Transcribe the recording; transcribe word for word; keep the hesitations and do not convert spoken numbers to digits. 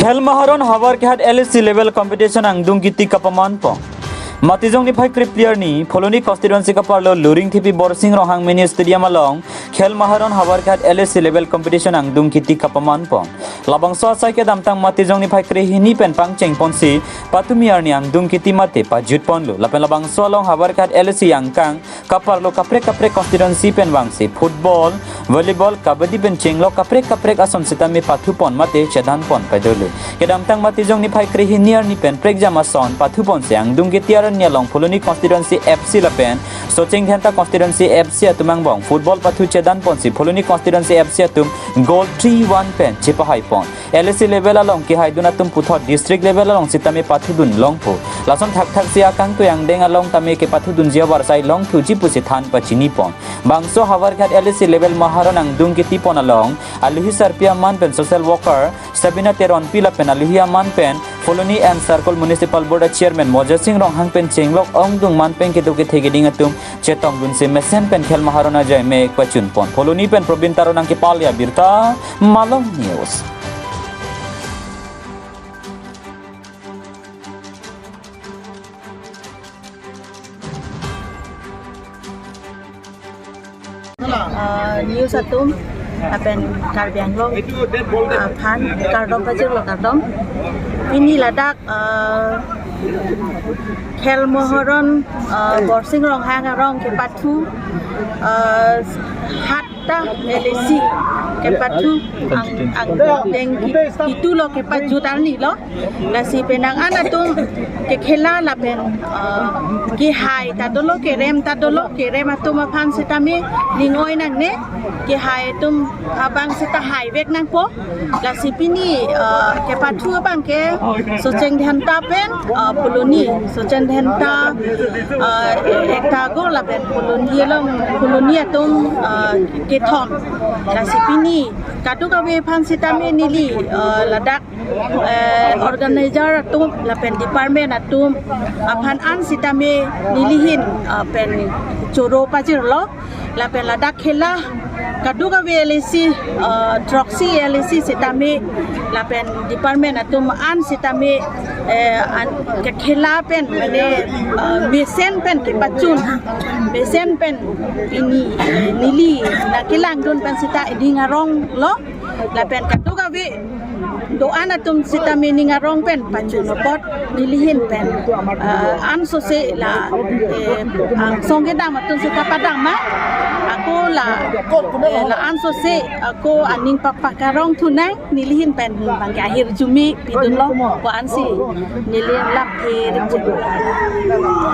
Khel Maharon Howraghat L A C level competition angdung kiti kapamanpon. Matijong niphai krephli arni, Phuloni constituency kaparlo Luringthepi Borsing Ronghang Mini Stadium along, Khel Maharon Howraghat L A C level competition angdung kiti kapamanpon. Labangso asai kedamtang Matijong niphai krehini pen pangchengponsi, patumi arni angdung kiti mate pajutponlo. Lapen labangso along Howraghat L A C angkang, kaparlo kaprek kaprek constituency pen vangsi football, volleyball, kabaddi pen chenglok kaprek kaprek ason sitame pathupon mate chedanpon pajutlo. Kedamtang Matijong niphai krehini arni pen prekjam ason pathuponsi angdung kiti arni along Phuloni constituency F C lapen Socheng Dhenta constituency F C atum angbong football pathu chedanponsi Phuloni constituency F C atum goal three one pen chepahaipon. L A C level along kehaidun atum puthot district level along sitame pathudun longpo. Lason thakthaksi akangtui angdeng along tame kepathudunji avarsai longthuji pusi than pachinipon. Bangso Howraghat L A C level Maharon angdung kitipon along, aluhi sarpi aman pen social worker Sabina Teronpi lapen aluhi aman pen Phuloni and Circle Municipal Board a Chairman Moja Sing Ronghang pen chenglok ongdung man pen kedo kethe keding atum chetongdunsi mesen pen Khel Maharon ajai mek pachunpon. Phuloni pen Probin Taron nangkepale abirta, Malong News. Ah, news atum, lapen Karbi Anglong aphan kardom pajirlo kardom. Pini ladak, ah, Khel Maharon, ah, Borsing Ronghang arong kepathu, ah, hat ta L A C kepathu ang, angdeng ki-, kitulo kepajut arnilo. Lasi penang an atum kekhela lapen, ah, kehai ta dolo, kerem ta dolo, kerem atum aphan sitame ning oi nangne, kehai atum abang seta haivek nangpo. Lasi pini, ah, kepathu abang ke Socheng Dhenta pen, ah, Phuloni, Socheng Dhenta, ah, ekta goal lapen Phuloni along, Phuloni atum, ah, kethom. Lasi pini kadokave aphan sitame neli, ah, ladak, eh, organizer atum lapen department atum aphan an sitame nelihin, ah, pen choro pajirlo. Lapen ladak khela kadokave L A C, ah, throksi L A C sitame lapen department atum an sitame, eh, an kekhela pen mane, ah, mesen pen kepachun, mesen pen pini, eh, neli nangkelangdun pen seta ining aronglo. Lapen kadokave do-an atum sitame ning arong pen pachun apot nelihin pen, ah, ansose la, eh, angsong kedam atum seta padam ma, ako la, eh, la ansose ako aning papak arong thunang, nelihin pen bangke ahir jumi pidunlo, ko ansi neli lam ahir jumi.